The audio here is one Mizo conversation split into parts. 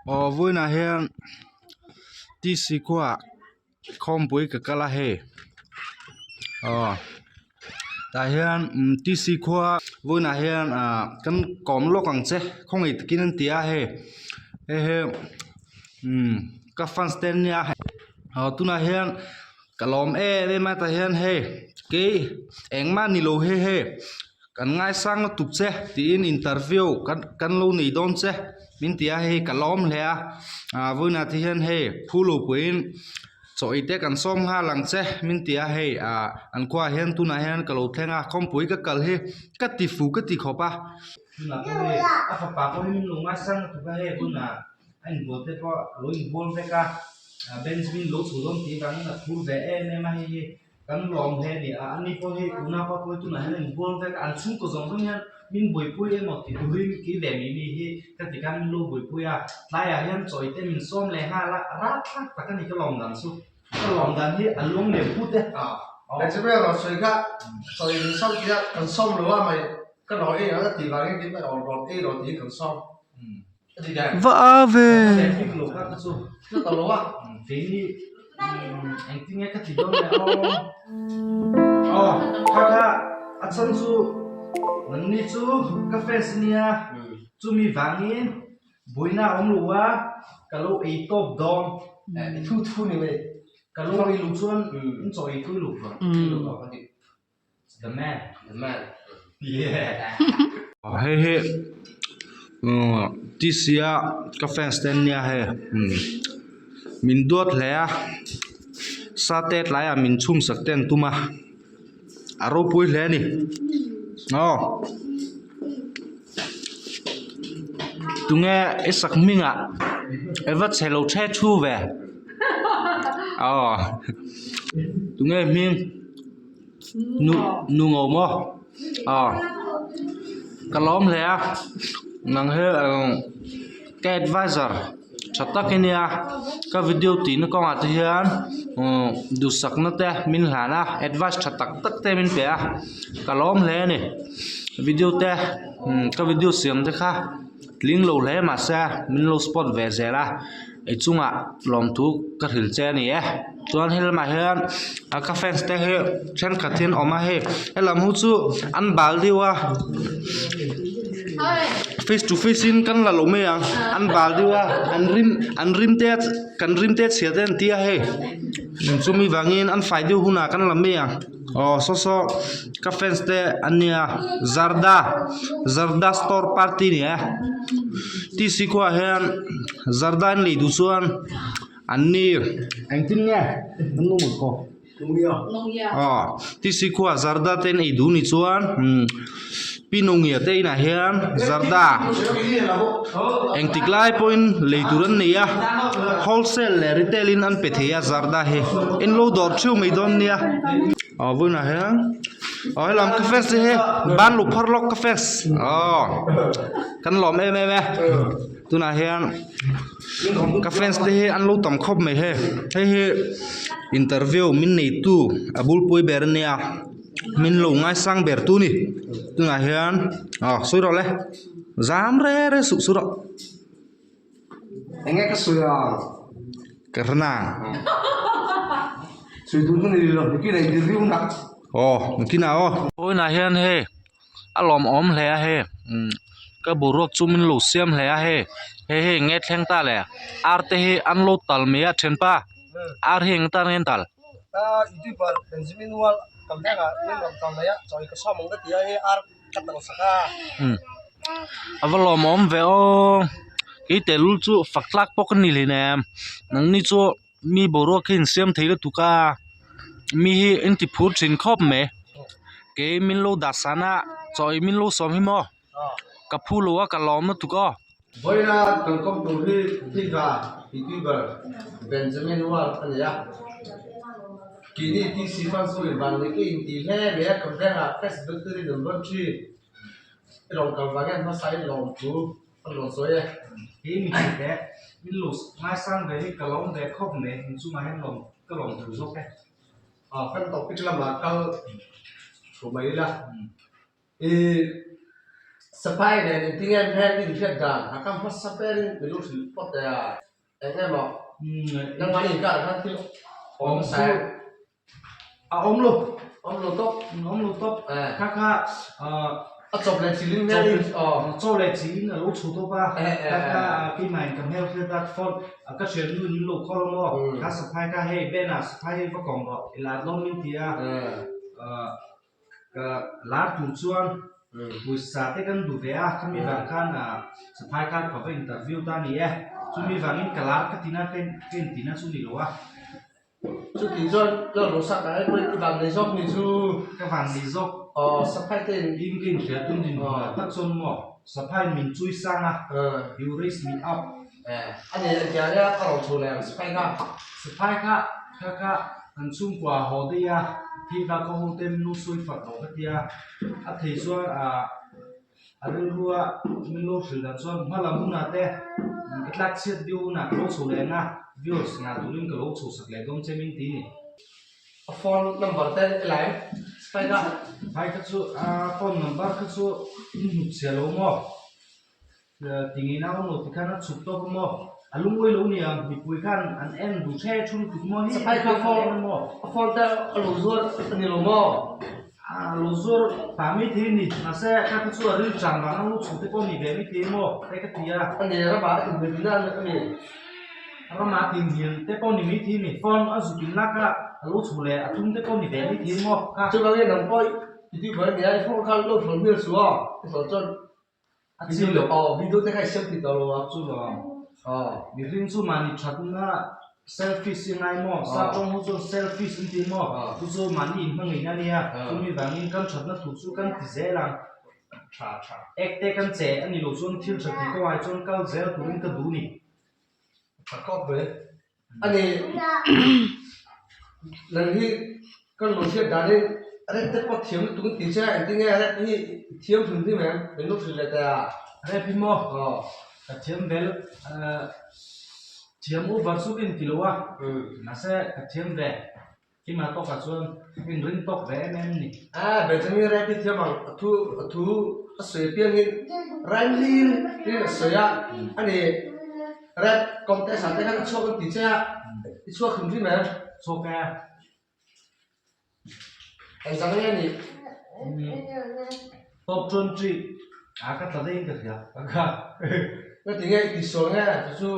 Aw vawiinah hian T C khuaah khawmpui ka kal a hei aw tah hian T C khua vawiinah hian ah kan kawm lawk ang che khawngaih takin an ti a hei hei hi ka fans te an nia aw tunah hian ka lawm em em a tah hian hei kei engmah ni lo hei hei kan ngaisang lutuk che tiin interview kan kan lo nei dawn che min ti a hei ka lawm hle a ah vawiinah te hian hei phu lo puiin chaw ei te kan sawm nghal ang che min ti a hei ah an khuaah hian tunah hian ka lo thleng a khawmpui ka kal hi ka ti fu ka ti khawp a tunah pawh hei a fapa pawh hi min lo ngaisang lutuk a hei tunah a inbual te pawh a lo inbual vek a ah Benjamin lo chhuh dawn tih vangin a phur ve em em a hei hi kan lawm hle a ni a ani pawh hi tuna pawh pawh hi tunah hian a inbual vek a an chhungkaw zawng zawng hian min buaipui emaw tih turin kei ve mai mi hi ka ti khan min lo buaipui a tlaiah hian chawi te min sawm leh nghal a rapthlak tak a ni ka lawm dan chu ka lawm dan hi a luang lem put e. Benjamin rawn sawi kha chawi min sawm tih a kan sawm lo a mai ka rawn ei ang a tih vangin kei pawh rawn ei lo tiin kan sawm. Va a ve. A chhan chu nangni chu ka fans ania chumi vangin buaina a awm lo a ka lo ei tawp dawn ka lo ei lo chuan in chaw ei tui lo vang The man. The man. Yeah. Hei hi T C a ka fans te an nia hei min duat hle a sate tlaiah min chhum sak te an tum a a ropui hle a ni aw tunge i sak hmingah i va chhe lo the thu ve aw tunge hming. Nu nu ngo maw aw ka lawm hle a nang hi ka advisor tha tak i nia ka video tih na kawngah te hian duhsakna te min hlan a advice tha tak tak te min pe a ka lawm hle a ni video te ka video siam te kha tling lo hle mahse min lo spot ve zel a. I chungah lawmthu ka hrilh che a ni e chuan he lamah hian a ka fans te hi thenkhat hi an awm a hei helam hu chu an bal deuh a face to face in kan la lo mai ang an bal deuh a an rim an rim te kan rim te chhia te an tia hei chumi vangin an fai deuh hunah kan la mai ang aw saw saw ka fans te an nia zarda zarda store party a ni e T C khuaah hian zarda an lei duh chuan an ni engtin nge an nu mawlh pawh aw T C khuaah zarda te an ei duh ni chuan pi nungia te inah hian zarda engtik lai pawhin lei tur an nei a wholesale leh retail in an pe thei a zarda hi in lo dawr theuh mai dawn nia aw vawiinah hian aw helam ka fans te hi ban lu phar lawk ka fans aw kan lawm em em e tunah hian ka fans te hi an lo tam khawp mai hei hei hi interview min neitu a bulpui ber ania. Min lo ngaisang ber tu ni tunah hian aw sawi rawh le zam re re suh suh rawh eng nge ka sawi ang ka hre na sawi tur ka nei lo nikin a interview nak aw nikin ah aw vawiinah hian hei a lawmawm hle a hei ka boruak chu min lo siam hle a hei hei hi eng nge thleng ta le ar te hi an lo tal mai a thianpa ar hi eng tan nge an tal. Youtuber Benjamin Wall kan vengah min rawn kal mai a chawi ka sawm ang ka ti a hei ar ka tal sak a. A va lawmawm ve aw kei tehlul chu fak tlak pawh ka ni hleinem nangni chu mi boruak hi insiam thei lutuk a mi hi in ti phur thin khawp mai kei min lo dah san a chawi min lo sawm hi maw ka phu lo a ka lawm lutuk aw. Vawiina kan kawm tur hi Thika YouTuber Benjamin Wall a ni a, keini TC Fans ho in van leh ke in ti hle mai a, kan vengah Facebook te rin an rawn thin i rawn kal vang hian hmasa in lawmthu an rawn sawi e. Kei mi hmu teh, min lo ngaisang ve hi ka lawm ve khawp mai, in chungah hian lawm ka lawm tur zawk e. Aw kan topic lamah kal thu mai ila. I Sapai nen engtinge an hmel inhriat dan a kam hmasa berin min lo hrilh phawt e a, eng emaw nangmahni inkarah khan thil awm hmasa em? A awm lo. Awm lo tawp. Awm lo tawp. Kha kha a chawp leh chilin hmel in chaw leh chilin a lo chhu tawp a, kha kha keimah in ka hmel hriat a phone ka hriat nu in min lo call maw kha saphai kha hei Ben-ah saphai hi va kawm rawh i lat lawm min ti a. Ka lar tur chuan pawisa te kan duh ve a, khami vang khan saphai khan ka va interview ta a ni e, chumi vangin ka lar ka tina ka intina chu ni lo a. Chuti chuan Lal Rosa ka hei pawh i van nei zawk ni chu. Ka van nei zawk. Aw saphai te in. In ka inhria tum din hmuh tak chuan maw saphai min chui sang a, you raise me up. A ni engtiang nia a rawn chhuh leh ang saphai kha. Saphai kha kha kha kan chhungkua haw daih a, thei va ka ho te min lo sawi fak lo ka tia, a thei chuan ah a rilrua min lo hrilh dan chuan hma lam hunah te i tlak chhiat viau hunah ka lo chho leh ang a, viewers ngah turin ka lo chho sak leh dawn che min ti ni. A phone number te i la em saphai kha? Saphai kha chu a phone number kha chu in hnut chhia lo maw? Ti ngei nau maw ti khan a chhuk tawk a maw? A lungawi lo nia, mipui khan an en duh hre thul tuk maw hi? Saphai kha phone maw? A phone te a lo zuar a ni lo maw? A lo zuar ta mai thei a ni, mahse kha kha chu a ril chang vang a lo chhuk te pawh a ni ve mai thei maw? Hei ka ti a. A ni, ramah a inhmel ina a ni. Ramah tinhil te pawh ni mai thei a ni, phone a zuk in lak a a lo chhuh leh a tum te pawh ni ve mai thei maw? Kha. Chuvangin nang pawh i tih buai a nia, i phone kha lo hlawn hmel suh a, i hlawn chuan A chi lo. Aw video te kha i siam thei tawh lo a. Chu lo ang. Aw mihring chu mahni thatna selfish i ngai maw? Sa tawng ho chuan selfish an ti maw? Chu chu mahni inhmangaihna a nia. Chumi vangin kan thatna thu chu kan ti zel ang. Tha tha. Ek te kan che a ni lo chuan thil tha tih kawngah chuan kal zel turin ka duh ni. Tha khawp mai. A ni nang hi kan lo hriat danin rep te pawh thiam lutuk an ti che a engtin nge rep hi i thiam hrim hrim em min lo hrilh leh teh a. Rep hi maw ka thiam vel thiam over chu ka inti lo a mahse ka thiam ve keimah tawkah chuan ka inring tawk ve em em a ni. A Benjamin rep hi thiam ang a thu a thu a sawi apiangin rhyme hlir hlir a sawi a a ni. Rap contest ah te khan a chhuak an ti che a, i chhuak hrim hrim em? Chhuak e. Engzah nge ni? Top 20 ah ka tla daih in ka hria ka kha. Ka ti nge i tisual nge chu chu?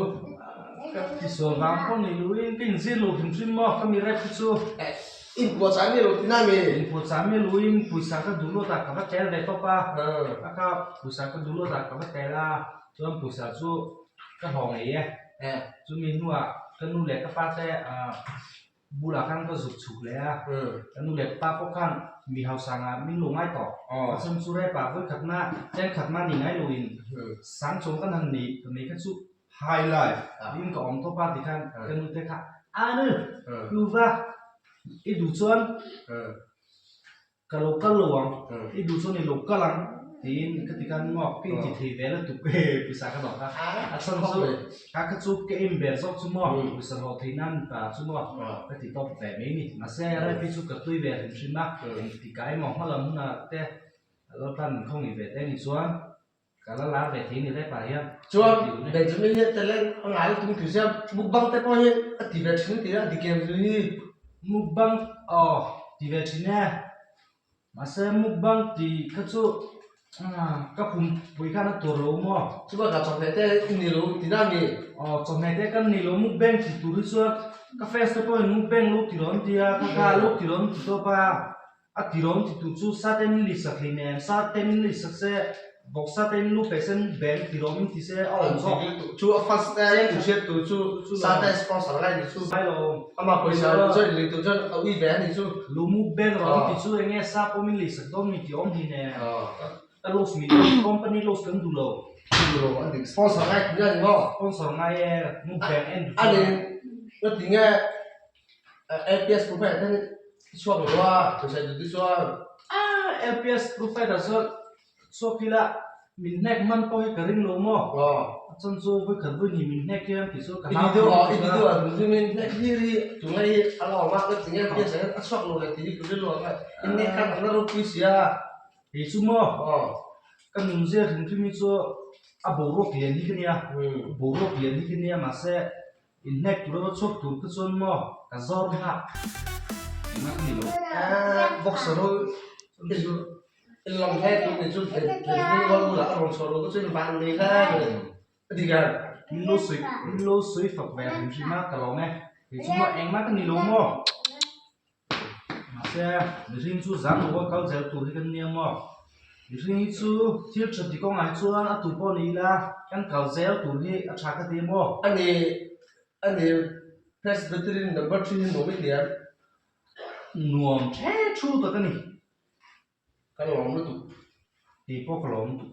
Ka tisual vang pawh ni lo in ka inzir lo hrim hrim maw ka mi rap hi chu. Inpuahchah mi lo ti na mi? Inpuahchah mi lo in pawisa ka duh luat ah ka va tel ve tawp a, ka kha pawisa ka duh luat ah ka va tel a. Chuan pawisa chu ka hlawh ngei e. Chumi hnuah ka nu leh ka pa te bulah khan ka zuk chhuk leh a. Ka nu leh ka pa pawh khan mi hausa ngah min lo ngai tawh. A chhan chu rep ah vawi khatna chen khatna ni ngai loin sang chawng kan han nei ka nei kha chu high life tiin ka awm tawp a tikhan ka nu te kha a nu hluva i duh chuan Ka lo kal lo ang, i duh chuan i lo kal ang tiin ka ti khan maw ka inti thei ve la tuk e pawisa ka dawk a, a chhan chu kha kha chu ka en ber zawk chu maw pawisa hlawh theih nan ta chu maw ka ti tawp ve mai ni mahse rep hi chu ka tui ve hrim hrim a engti kai maw hma lam hunah te lo tan khawngaih ve te ni chuan ka la lar ve thei ni rep ah hian. Chuan Benjamin hian talent a ngai tum tih sia mukbang te pawh hi a ti ve thin tih a dik em chu hi. Mukbang aw ti ve thin e mahse mukbang tih kha chu ka pumpui khan a tur lo maw. Chuba ka chawhmeh te i ni lo ti na mi? Aw chawhmeh te kan ni lo mukbang ti tur hi chuan ka fans te pawhin mukbang lo ti rawn ti a ka ka lo ti rawn ti tawp a. A tirawn ti tu chu sa ten in lisa thei nen, sa ten in lisa se, vawk sa ten in lu pe sen bank tirawn in ti se a awm zawk. Chu a first te in hriat tur chu sa te sponsor lai ni chu. Sai lo. Ama pawisa chuan in lei tur chuan a ui ve a ni chu. Lumu bank rawn ti chu enge sa pawm in lei sak dawn mi ti awm hi nen. Ka loss mi dawn company loss kan duh lo. Duh lo a dik sponsor ngai tih a ni maw? Sponsor ngai e, mu bank en duh chuan. A ni, ka ti nge. LPS profile ten i chhuak lo a, pawisa duh te chuan. Ah LPS profile ah chuan chhuak ila min hnek man pawh hi ka ring lo maw? Aw. A chhan chu vawi khat vawi hnih min hnek hian tih chu ka I hlau video thei ah i lutuk a. video ah min ring in hnek hlir hi tunlai hi a la awm a, ka ti nge LPS ah hian a chhuak lo leh tih hi ka rilru ang a, in hnek khan an la ropui sia. Kei chu maw? Aw. Ka nunzia hrim hrim hi chu a boruak lian hi ka nia, boruak lian hi ka nia mahse inhnek tur emaw chhuak tur kha chuan maw ka zawr nghak engmah ka ni lo. Boxer ho in lam hle tur ni chu Benjamin Wall bulah a rawn chhuah lo te chu in van nei hle mai a ti kher. Min lo sawi min lo sawi fak ve hrim hrim a ka lawm e, kei chu maw engmah ka ni lo maw. Mahse, mihring chu zan lo a kal zel tur hi kan nia maw? Mihring hi chu thil tha ti kawngah hi chuan a tu pawh ni ila kan kal zel tur hi a tha ka ti maw? A ni, a ni, Presbyterian number three hi nuam i ti em? Nuam the thu tak a ni. Ka lawm lutuk. Kei pawh ka lawm lutuk.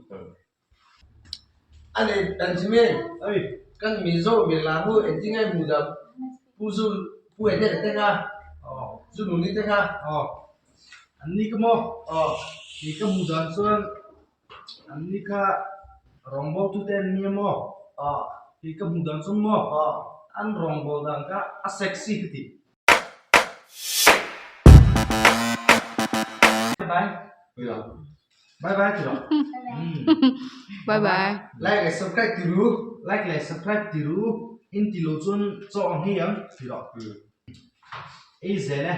A ni, Benjamin, kan Mizo mila hu engtin nge hmuh dah Pu Zu Pu Eden te kha Zu Nuni te kha. Aw, an ni ka maw? Aw, kei ka hmuh dan chuan an ni kha rawngbawltu te an nia maw? Aw, kei ka hmuh dan chuan maw? Aw, an rawngbâwl dan kha a sexy ka ti. Bye bye. Bye bye ti rawh. Bye bye. Like leh subscribe ti ru. Like leh subscribe ti ru. In ti lo chuan chaw ang hi ang ti rawh. Ei zel e.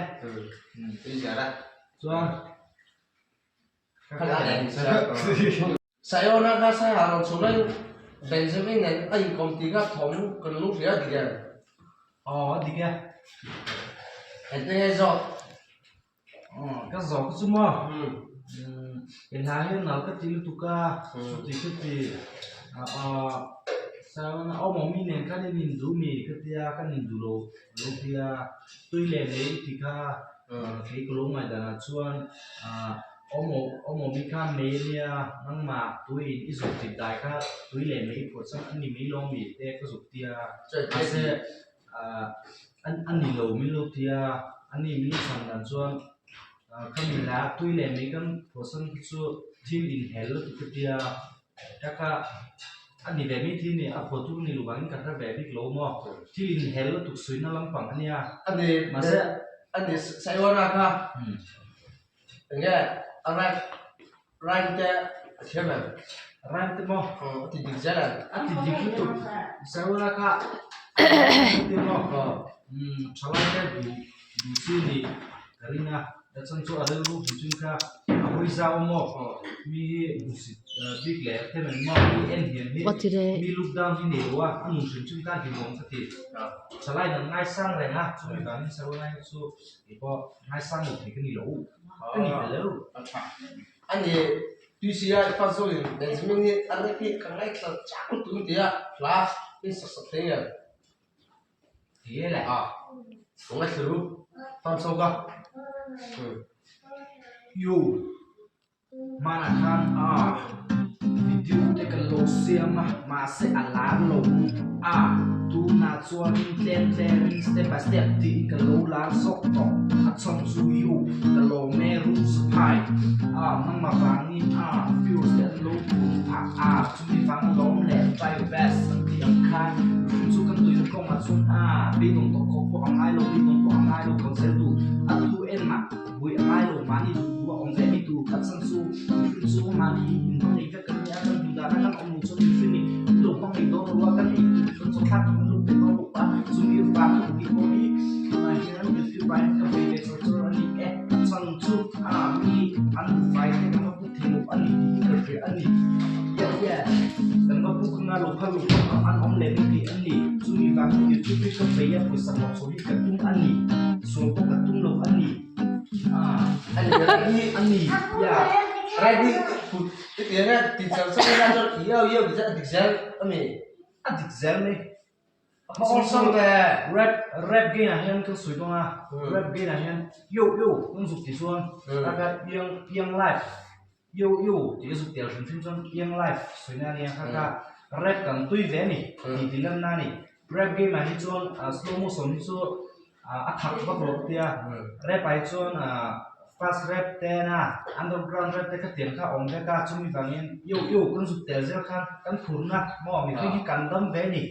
Ei zel e. Chuan. Sayona kha Saiha rawn chhun a Benjamin nen a inkawm tih kha thawm kan lu hria a dik em? Aw a dik e. Engte nge zawk? Aw ka zawk chu maw? Inhla hian nal ka ti lutuk a, chuti chuti Sayona awm awm mi nen khan in induh mi ka tia kan induh lo lo tia tui leh lei tih kha kei ka lo ngaihdanah chuan Awmawmi kha mei a nia, nangmah tuiin i zuk tit dai kha tui leh mei i phuah chang a ni mai lawng mi te ka zuk tia, mahse a ni lo min lo tia, a ni min lo chhan dan chuan khami la tui leh mei kan phuah chang te chu thil inhel lutuk ka tia, ka kha a ni ve mai thil a ni, a phuah tur a ni lo vangin ka hre ve bik lo maw, thil inhel lutuk suihna lampang a nia, mahse. A ni Saiwana kha. Enge a rhyme rhyme te a thiam em? Rhyme te maw? Aw a ti dik zel em? A ti dik lutuk. Saruala kha a ti maw? Umm thalai te duh duh chi nih ka ring a. A chhan chu a rilru hmu chung kha a hawi zau a maw? Mi hi hmusit bik leh them em maw? Mi en hian hi mi look down hi nei lo a, a nun hrim hrim kha a hlimawm ka ti. Thalai nan ngaisang reng a, chumi vangin Saruala hi chu Kei pawh ngaisang lo thei ka ni lo, ka ni tel lo. A tha. A ni, PCI Fazul in Benjamin hi a rek hi ka ngaithla chak lutuk in tia hla in sak sak thei nge? Ti e le. A, ka ngaithla ru, fan chho ka. Yo. Hmanah khan a video te ka lo siam a, mahse a lar lo a, tunah chuanin tlem tlemin step by step tiin ka lo lar zawk tawh, a chhan chu yu ka lo me ru saphai a, nangmah vangin a viewers te an lo pun phah a, chumi vang alawm leh try your best an tih ang khan mihring chu kan tuina kawngah chuan a beidawng tawh khawp pawh a ngai lo, beidawng pawh a ngai lo, kal zel duh a thu enmah. Buai a ngai lo, mahni duh duh a awm ve mi tur khat chhan chu mihring chu mahni in hmang ei vek kan nia, kan duh dana kan awm lo chuan mihring in an lo hmang ei dawn lo a, kan ei tur kan chaw thlak tur an lo pe dawn lo a, chumi vang a tih pawh hi tunah hian YouTube ah hian ka bei ve char char a ni e, a chhan chu a mi an duh fai te kan va buk thei lo a ni tih hi ka hria a ni, yeah yeah kan va buk anga lo phal lo pawh an awm leh mai thei a ni, chumi vang a YouTube hi ka bei a pawisa hlawh chho hi ka tum a ni. Sual pawh ka tum lo a ni. A ni a ni ya. Right hi kut i ti anga ti char char ila chuan iau iau ti a dik zel a mi. A dik zel mai. A awlsam ve. Rap rap game ah hian kan sawi dawn a. Rap game ah hian yo yo kan zuk ti chuan taka piang piang live yo yo tih a zuk tel hrim hrim chuan piang live sawi na ania kha kha rap kan tui ve a ni ti ti lan na a ni. Rap game ah hi chuan slow motion hi chu a thak vak lo tia rap ah hi chuan fast rap te na underground rap te khatiang kha a awm vek a chumi vangin yo yo kan zuk tel zel khan kan phurna maw mihring hi kan dam ve a ni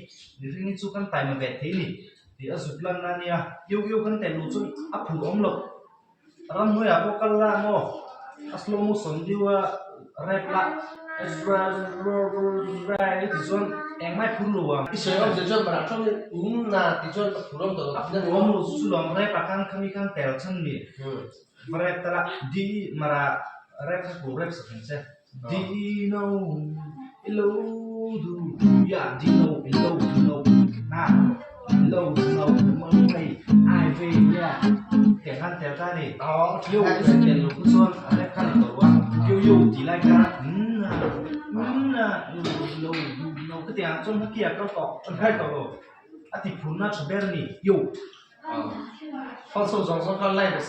mihring hi chu kan taima ve thei a ni tih a zuk lan na a nia yo yo kan tel luh chuan a phur awm loh ramhnuaiah pawh kal la maw a slow motion deuh a rap lah. I ti chuan engmah i phur lo ang. I sawi awm zir chuan Mara tawngin um na ti chuan a phur awm tawh lo. A phur awm lo chu lawm rap ah khan khami khan tel chhan ni. Va rap ta la di Mara rap kha ko rap sak ang che. Di no i lo du ya di no i lo du no na i lo du no mang mai ai ve ya tiang khan tel ta ni. Yo i tel lo khu chuan rap kha ni tawh lo a yo yo ti lai kha na na lo du no ka tiang chuan haki ah kal tawh an khai tawh lo a ti phurna tha ber ni yo. Fans ho zawng zawng kha like leh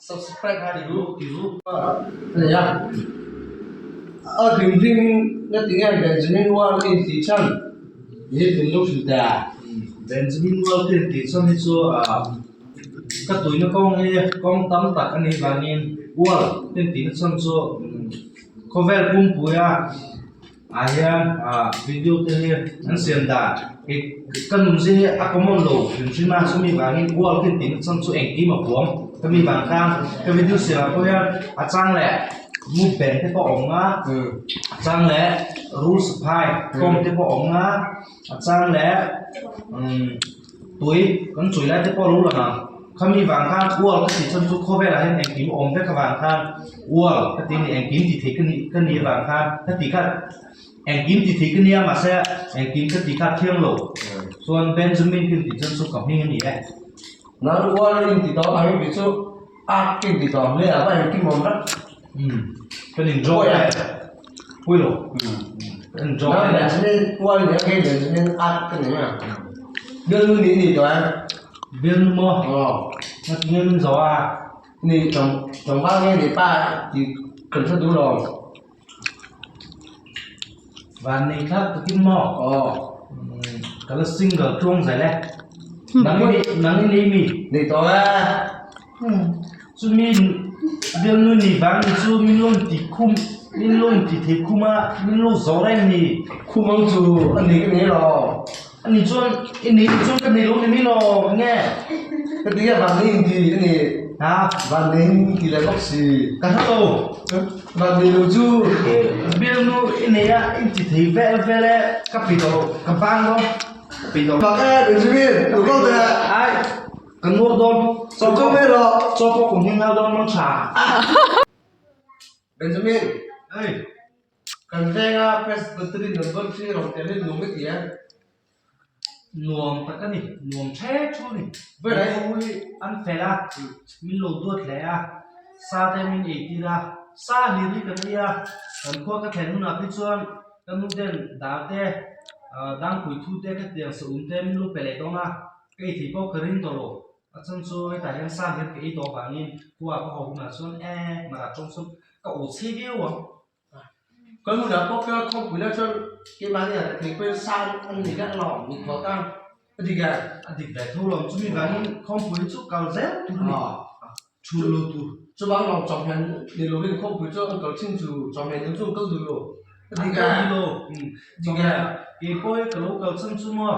subscribe kha ti ru ti ru a ni a. A hlim hlim na ti nge Benjamin Wall ka intih chhan hi tun lo hrilh teh a. Benjamin Wall ka intih chhan hi chu ah ka tuina kawng hi kawng tam tak a nih vangin Wall ka intihna chhan chu khawvel pumpuia Ah hian ah video te hi an siam dan ih ka nun zia hi a common lo hrim hrim a chumi vangin wall khi tih na chhan chu engkim a huam ka mi vang khan ka video siam ah pawh hian a chang leh mukbang te pawh a awm a a chang leh rul saphai kawm te pawh a awm a a chang leh umm tui kan chui lai te pawh a lo lang ang. Khami vang khan wall ka tih chuan chu khawvelah hian engkim awm vek avang khan wall ka tih a ni engkim ti thei ka nih ka nih avang khan ka tih kha engkim ti thei ka nia mahse engkim ka tih kha a thiang lo chuan Benjamin ka intih chuan chu ka hming a ni e. Nang wall i intih tawh ang tih chu art ka intih tawh ang hle a va engkim awm rak. Umm ka nin draw e pui lo ka nin draw e. Benjamin wall ni a kei Benjamin art ka ni a bialnu nih ni tawh e. Bialnu maw? Aw. Ngatinge min zawh a? Ni tlawng tlawngval nge ni pa tih kan hre duh lo. Van nei thlak takin maw? Aw. Ka la single tluang zel e. Nang i nang i nei mi? Nei tawh e. Chumi bialnu ni vang ni chu min lo inti khum min lo inti thei khum a min lo zawh reng ni. Khum ang chu a nei ka nei lo. A ni chuan i nei chuan ka nei lo ni mai lo nge? Ka ti a van nei inti a ni. Ha? Van nei inti leh bawk si. Ka hre lo. Van nei lo chu. Bialnu i nei a inti thei vel vel e ka pi tawh lo ka bang dawn ka pi tawh lo. Bak e Benjamin, lu kal teh. Ai. Ka nur dawn. Chaw chaw mai rawh. Chaw pawh kum hi nghal dawn mang tha. Benjamin. Hei. Kan venga Presbytery number khi rawn tel hi nuam i ti em? Nuam tak a ni. Nuam the thu a ni. Vawilai. Ho hi an fel a, min lo duat hle a, sa te min ei tir a, sa hlir hi kan ei a, kan khua ka thlen hunah phei chuan ka nu ten dal te, dangpui thu te, khatiang saum te min lo pe leh dawn a. Ka ei thei pawh ka ring tawh lo, a chhan chu hetah hian sang hian ka ei tawh avangin khua ka haw hunah chuan eh mara tawng sawn ka aw chhe viau ang. Kan hunah pawh ka khawmpui lai chuan keimahni ah thei pawhin sang an nei vek lo mikhual tan a dik e. A dik ve tho lo, chumi vangin khawmpui chu kal zel tur a ni, chhul lo tur. Chuvang lo chawhmeh ni lovin khawmpui chu an kal thin chu chawhmeh ni chu an kal duh lo. Dik a ni lo. Chawhmeh kei pawh hi ka lo kal chhan chu maw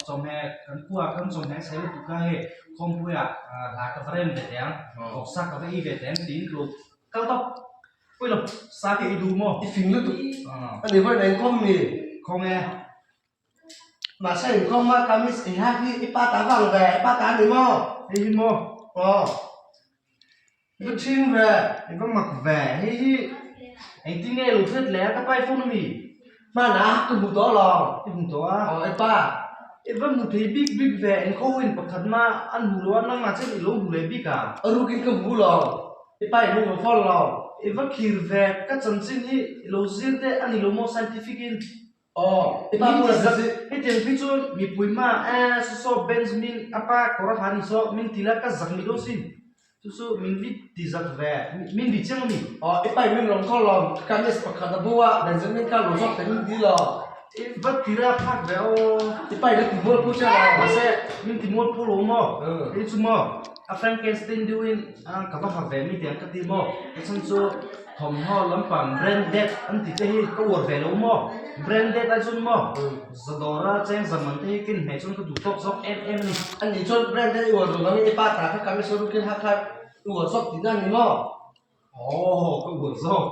chawhmeh kan kua khan chawhmeh chhe lutuk kha hei khawmpuiah hla ka va rem ve teh ang vawksa ka va ei ve teh ang tiin ka lo kal tawp pawih lo sa ka ei duh maw. I fing lutuk a ni vawiin a inkhawm mi. Khawnge. Mahse inkhawm a kamis ei hak hi i pa ta vang ve i pa ta a ni maw. Hei hi maw. Aw. I va ṭhing ve. I va mak ve. Hei hi engtin nge lo hriat leh a ka pa i phone ami? Hman a ka hmu tawh lo. I hmu tawh a? Aw i pa. I va hmu thei bik bik ve engkhaw in pakhat ma an hmu lo a nangmah chuan i lo hmu leh bik a? A rukin ka hmu lo. I pa i hmu lo phone lo. I va khir ve. Ka chanchin hi i lo zir te a ni lo maw scientific in? Aw, i pa hmun a zak i. Hetiang phei chuan mipui hma eh saw saw Benjamin a pa kawr a hlan saw min ti la ka zak ni dawn sin. Chu chu min vi ti zak ve, min vi chiang a ni. Aw, i pa in min rawn call lo, kamis pakhat a bu a, Benjamin kha lo zawk teh min ti lo. I va ti ra phak ve aw. I pa in a ti mual phu che lo. Mahse, min ti mual phu lo maw? Hei chu maw, a Frankenstein deuhin ka va ha ve mi tiang ka ti maw? Ka chhan chu. Thawmhnaw lampang branded an tih te hi ka uar ve lo maw? Branded ai chuan maw Zadawra cheng zaman te hi ka inhmeh chuan ka duh tawk zawk em em a ni. A nih chuan branded i uar duh vangin i pa ta kha kamis rukin ha kha i uar zawk tihna a ni maw? Aw ka uar zawk.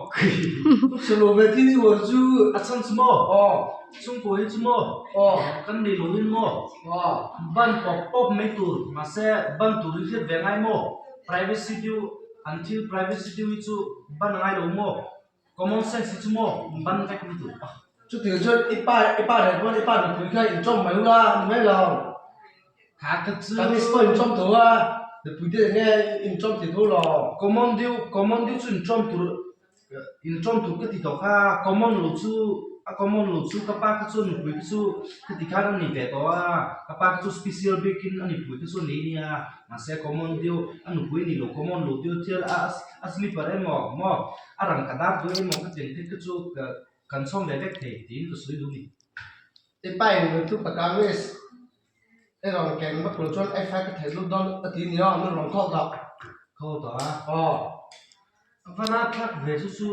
Salo ve thil i uar chu. A chhan chu maw? Aw. Chhungkaw hi chu maw? Aw. Kan nei lo in maw? Aw. Ban pawp pawp mai tur mahse ban tur hi hriat ve ngai maw? Privacy deuh an thil privacy deuh hi chu ban ngai lo maw? Common sense hi chu maw ban vek mai tur. Chutiang chuan i pa i pa nen pawh i pa nupui kha inchawm mai ula ni mai lo. Kha ka chu. Kan is pawh inchawm tho a, nupui te enge inchawm thei tho lo. Common deuh common deuh chu inchawm tur inchawm tur ka ti tawh kha common lo chu a common lo chu ka pa kha chu nupui kha chu khati khan a ni ve tawh a, ka pa kha chu special bikin a nupui kha chu a nei nia mahse common deuh a nupui a ni lo common lo deuh thil a a slipper emaw maw a rangka dar duai emaw khatiang thil kha chu ka Kan chhawm ve vek thei tiin ka sawi duh ni. I pa in min thu paka miss i rawn ken vak lo chuan FI ka theih lut dawn a ti nia min rawn call dah. Call tawh a. Aw. A va na thlak ve chu chu.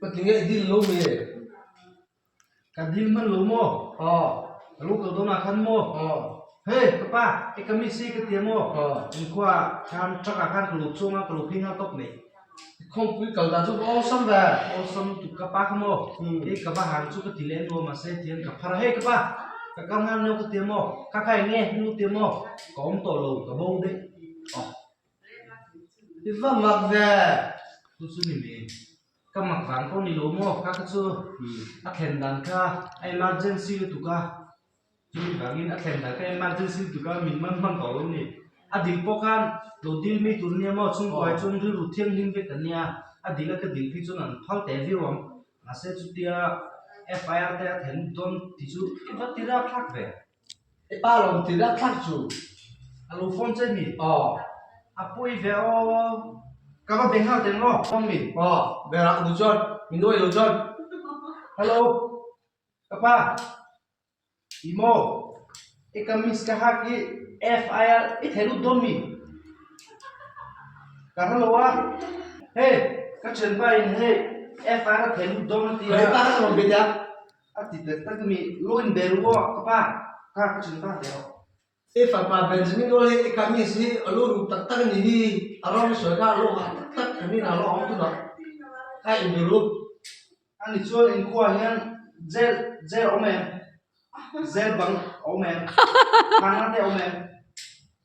Ka ti nge i dil lo mi? Ka dil hman lo maw? Aw. Ka lo kal dawnah khan maw? Aw. Hey ka pa i ka miss hi ka ti a maw? Aw. Inkhua khan truck ah khan ka lo chuang a ka lo phei nghal tawp mai. Khawmpui kal dan chu va awlsam ve. Awlsam lutuk ka pa kha maw? Hei ka va hang chu ka ti leh nuam mahse tihian ka phar a hei ka pa ka kal nghal neu ka ti a maw? Kha kha eng nge hnu ti a maw? Ka awm tawh lo ka bo daih. Aw. I va mak ve. Chu chu ni mai. Ka mak vang pawh ni lo maw? Kha kha chu a thlen dan kha a emergency lutuk a, chumi vangin a thlen dan kha emergency lutuk a min man hman tawh lo ni. A dil pawh khan lo dil mai tur nia maw chhungkaw hi chuan rilru thianghlim vek an nia, a dil a ka dil phei chuan an phal teh viau ang. Mahse chutia FIR te a thlen dawn tih chu i va ti rapthlak ve. I pa lawm ti rapthlak chu. A lo phone che mi? Aw. A pawi ve aw. Ka va be nghal teng maw? Phone mi? Aw, be rak duh chuan, min nuai lo chuan. Hello, ka pa. I maw? I ka miss ka hak i FIR i thei lut dawn mi? Ka hre lo a. Hei, ka thianpa in hei FIR a thei lut dawn a ti a. Ka pa kha ka rawn be nia. A ti tak tak mi lo in be ru aw ka pa kha ka chin ta hle aw. I fapa Benjamin Awl hi i kamis hi a lu ruk tak tak a ni hi, a rawng sawi kha a lu hah tak tak kan inah lo awm tunah kha in be ru. A ni chuan inkhua hian jail jail a awm em? Jail bang a awm em? Thana te a awm em?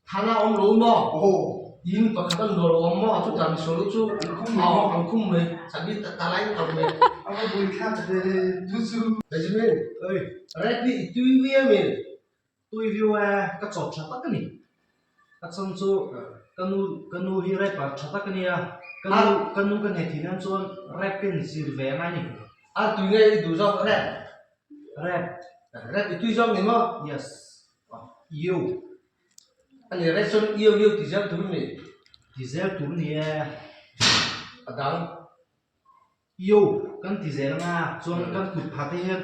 Thana awm lo maw? Aw, in pakhat an luah lo awm maw? Chutah misual chu an khum mai maw? An khum mai, chabi ta lai in mai. A va bui thlak ve chu chu. Benjamin, Oi. Rap hi i tui viau mi? Tui viau e, ka chawp tha tak a ni. Ka chhan chu ka nu ka nu hi rapper tha tak a nia, ka nu ka nu ka hne thin ang chuan rap ka inzir ve a ngai ni. A tui nge i duh zawk rap? Rap. Rap i tui zawk ni maw? Yes. Iu. A ni rei chuan iu iu ti zel tur ni. Ti zel tur ni e. A dang. Iu kan ti zel anga chuan kan kut pha te hian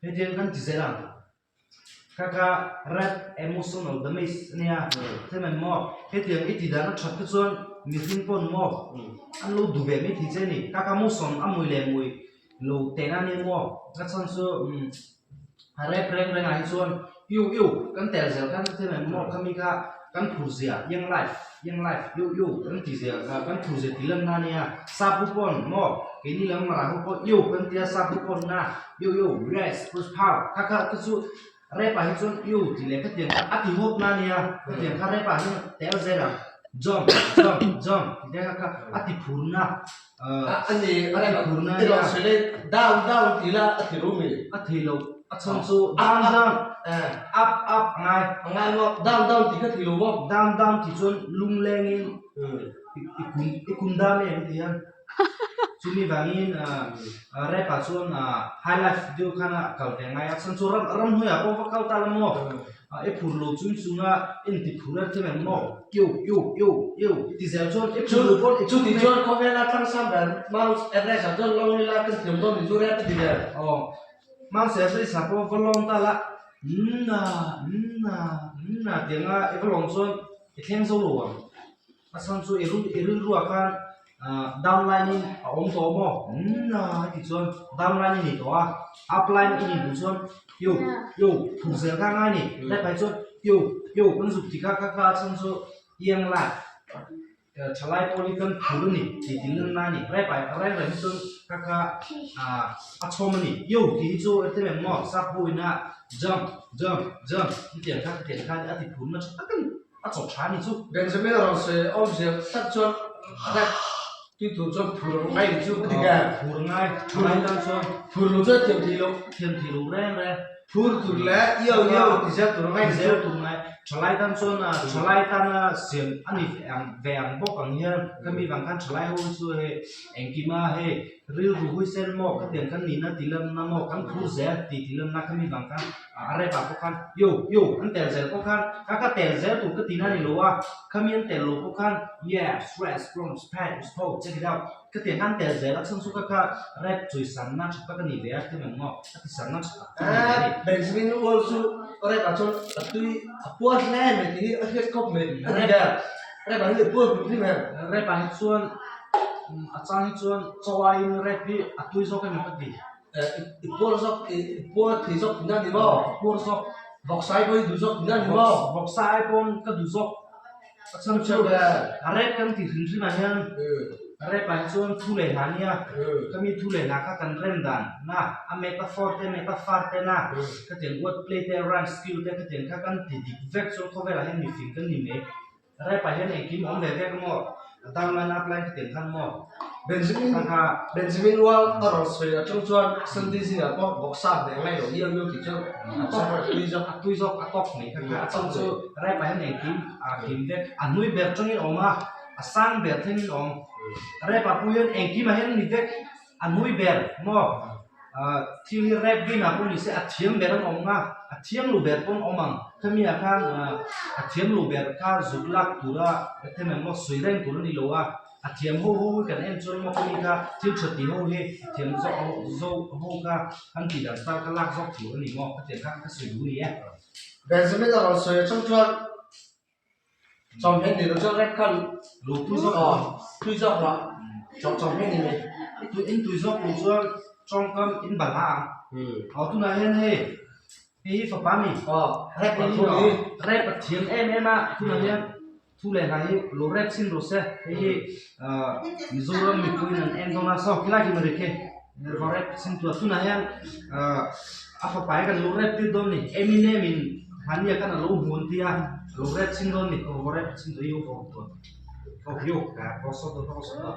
hetiang kan ti zel ang. Kha kha rap emotional damage a nia. Them em maw? Hetiang i ti dan a that te chuan mihring pawn maw an lo duh ve mai thei che a ni. Kha kha motion a mui leh mui lo tehna a nia maw? A chhan chu umm. A rep reng reng ah hi chuan iu iu kan tel zel khan thil eng maw khami kha kan phur zia young life young life iu iu kan ti zia kan phur zia tih lan na ania sap ho pawn maw keini lam mara ho pawh iu kan tia sap ho pawn na iu iu yes push power kha kha te chu rep ah hi chuan iu tih leh khatiang kha a ti hawp na ania khatiang kha rep ah hian tel zel ang jump jump jump tih te kha kha a ti phur na. A ni a ti phur na nia. Down down ti la a ti ru mi. A thei lo a chhan chu down down up up a ngai. A ngai maw down down ti kha thei lo maw. Down down ti chuan lung leng in i kun i kun dam em ti hian chumi vangin rap ah chuan high life deuh khan a kal ve ngai a chhan chu ram ramhnuai ah pawh va kal ta la maw. A i phur lo chung chung a en ti phur a thil ang maw? Iu iu iu iu i ti zel chuan i phur lo pawn i Chuti chuan khawvela tlangsam ber Mount Everest ah chuan lawng ila kan thiam dawn ni chu rep a ti ber. Aw Mount Everest ah pawh va lawng ta la nna nna nna tiang a i va lawng chuan i thleng zo lo ang. A chhan chu i i rilruah khan down line in a awm tawh maw nna ti chuan down line i ni tawh a up line i nih duh chuan yo yo phur zel kha ngai ni lai phai chuan yo yo kan zuk ti kha kha kha a chhan chu young life. Thalai pawh hi kan phur a ni tih tih lan na a ni. Rap ah reng reng hi chuan kha kha ah a chhawm a ni. Yo tih hi chu eng em maw sap ho ina jump jump jump hetiang kha hetiang kha a ti phur na tha tak a ni. A chawp tha a ni chu. Benjamin a rawn sawi awmzia tak chuan rap tih tur chuan phur a ngai ni chu ka ti ka. Phur ngai thalai tan chuan. Phur lo chuan thiam thei lo. Thiam thei lo reng reng. Phur tur leh iau iau ti zel tur ngai ti zel tur ngai. Thalai tan chuan thalai tana siam a ni ve ang bawk ang hian khami vang khan thalai ho hi chu hei engkima hei rilru huisen maw khatiang khan nihna ti lanna maw kan phur zel tih ti lanna khami vang khan a rep ah pawh khan yo yo an tel zel pawh khan kha ka tel zel tur ka tihna a ni lo a khami an tel lo pawh khan yeah stress bronze pain ho check it out. Ka ti han tel zel a chhan chu ka kha rap chui sanna tha tak a ni ve a ti meng maw a ti sanna tha tak a ni ve a ni. Benjamin Wall chu rap ah chuan a tui a puar hle mai tih hi a hriat khawp mai a ni ber. Rap ah hian a puar hrim hrim em? Rap ah hi chuan a chang hi chuan chaw aiin rap hi a tui zawk emaw ka ti. I puar zawk i puar thei zawk tihna a ni maw? Puar zawk. Vawksa ai pawh i duh zawk tihna a ni maw? Vawksa ai pawn ka duh zawk. A chhan chu a rep kan tih hrim hrim ah hian a rep ah hi chuan thu leh hla nia khami thu leh hla kha kan rem dan na a metaphor te metaphar te na khatiang word play te rhyme skill te khatiang kha kan ti dik vek chuan khawvel ah hian mifing kan ni mai rep ah hian engkim a awm ve vek a maw a downline upline khatiang khan maw. Benjamin Benjamin Wall a rawn sawi atang chuan Sunday zingah pawh boxa hneh ngai lo iau iau tih chu a tawk a tui zawk a tui zawk a tawk mai kha kha a chhan chu rap ah hian engkim a kim vek a hnui ber tangin a awm a a sang ber thlengin a awm rap ah pawh hian engkim ah hian a ni vek a hnui ber maw ah thil hi rap game ah pawh ni se a thiam ber an awm nga a thiam lo ber pawh an awm ang khami ah khan ah a thiam lo ber kha zuk lak tura them emaw sawi reng tur a ni lo a. A thiam ho ho hi kan en chuan maw khami kha thil tha ti ho hi a thiam zawk ho zo ho kha an tih dan style kha lak zawk tur a ni maw ka tiang kha ka sawi duh a ni e. Benjamin a rawn sawi atang chuan chawhmeh ni lo chuan red khan lo tui zawk lo tui zawk lo chawh chawhmeh ni mai tui in tui zawk lo chuan tawngkam in balh a ang aw tunah hian hei hei hi fapa mi aw rep a thu ni rep a thiam em em a tunah hian Thu leh hla hi lo rep chin rawh se, hei hi Mizoram mipuiin an en dawn a, saw khilai khi mari khi va rep chin tur a, tunah hian a fapa hi kan lo rep tir dawn a ni, Eminem in hmahnia khan a lo hmu an tia, a lo rep chin dawn a ni, aw va rep chin tur hi aw tur aw hiu aw saw tur aw saw tur.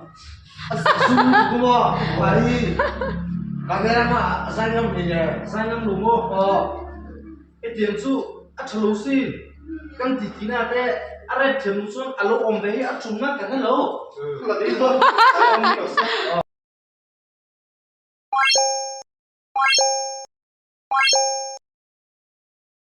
Zum kuma mari camera ma zai ngam ni le zai ngam lo maw aw. Hetiang chu a tha lo sin, kan ti tihna te a rep thiam loh chuan a lo awm ve hi a tum ngat ka hre lo.